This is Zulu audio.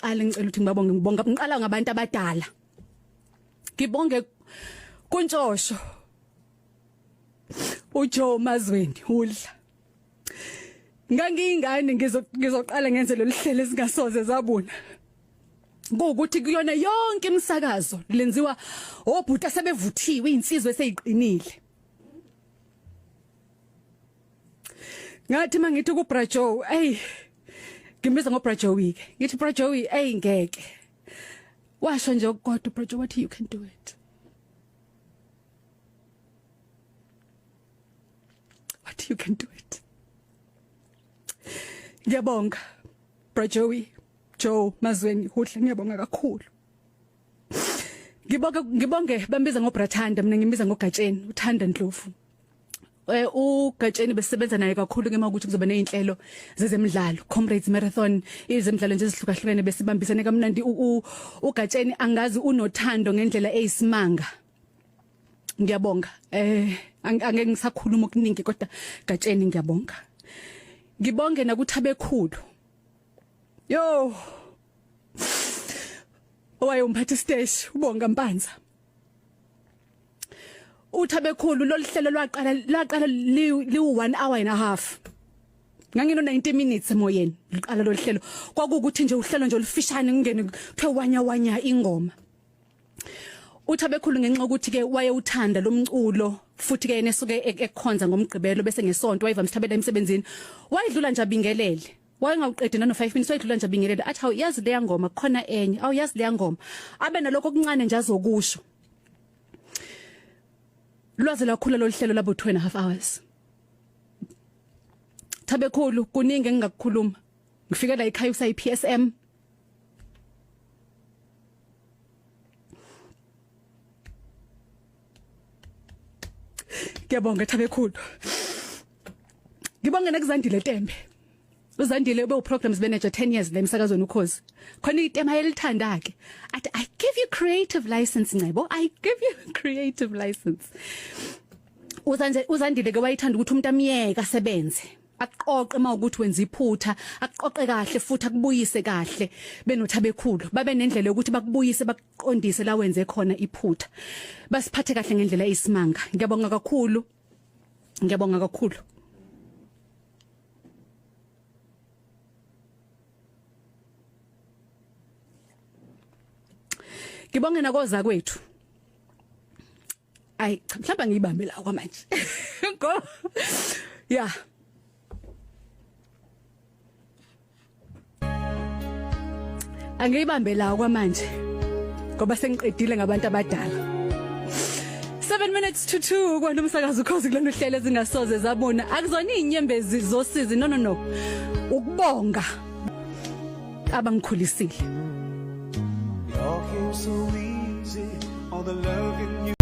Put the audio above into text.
Qala ngicela ukuthi ngibabonge ngibonga ngiqala ngabantu abadala. Ngibonge kuntshosho. uJoe Mazweni udla. Ngangiyingane ngizoqala ngenze lolu hlelo esingasoze zabona. Kuwukuthi kuyona yonke imisakazo lenziwa obhuti asebevuthiwe insizwe eseyiqinile. Ngathi mangithi ku Bra Joe, ey ngimbiza ngo Bra Joey ke. Ngithi Bra Joey, ey ngeke. Washo nje okukodwa Bra Joe wathi you can do it. Wathi you can do it. Ngiyabonga Bra Joey, Joe Mazweni Hudla ngiyabonga kakhulu. Ngibonge ngibonge bambiza ngoBrathanda mina ngimbiza ngoGatsheni uThanda Ndlovu. Eh uGatsheni besebenza naye kakhulu ngema ukuthi kuzoba nezinhlelo zezemidlalo Comrades Marathon izemidlalo nje ezihlukahlukene besibambisene kamnandi uGatsheni angazi unothando ngendlela eyisimanga. Ngiyabonga eh angeke ngisakhuluma okuningi kodwa Gatsheni ngiyabonga. Ngibonge nakuthabekhulu. Yo owaye umphathi siteshi ubonga Mpanza Uthabekhulu loluhlelo lwaqala lwaqala liwu 1 hour and a half ngangino 90 minutes emoyeni liqala loluhlelo kwakukuthi nje uhlelo nje olufishane ngingene kuthiwe wanya wanya ingoma Uthabekhulu ngenxa ukuthi ke wayewuthanda lomculo futhi ke yena esuke ekhonza ngomgqibelo bese ngesonto wayevamise thabela emsebenzini wayedlula nje abingelele wayengawuqedi nano 5 minutes wayedlula nje abingelele athi awu yazi leya ngoma kukhona enye awu yazi leya ngoma abe nalokho okuncane nje azokusho lwaze lwakhula lolu hlelo labo 2 and a half hours Thabekhulu kuningi engingakukhuluma ngifike la ekhaya usayi PSM Ngiyabonga Thabekhulu Ngibonge nakuzandile Tembe Uzandile ube uprograms manager 10 years la emsakazweni ukhozi. Khona itema elithanda ke. Athi I give you creative license Ncebo. I give you creative license. Uzanje uzandile ke wayithanda ukuthi umuntu amiyeke asebenze. Aqoqe mawukuthi wenza iphutha, aqoqe kahle futhi akubuyise kahle benothabekhulu. Babe nendlela yokuthi bakubuyise bakuqondise la wenze khona iphutha. Basiphathe kahle ngendlela eyisimanga. Ngiyabonga kakhulu. Ngiyabonga kakhulu. Ngibonge nakoza kwethu. Ay cha mhlawumbe ngiyibambe la kwamanje. Go. Yeah. Angiyibambe la kwamanje. Ngoba sengiqedile ngabantu abadala. 7 minutes to 2 kwena umsakazo ukhozi kulolu hlelo ezingasoze zabona akuzona izinyembezi zosizi no no no ukubonga abangikhulisile It all came so easy, all the love in you.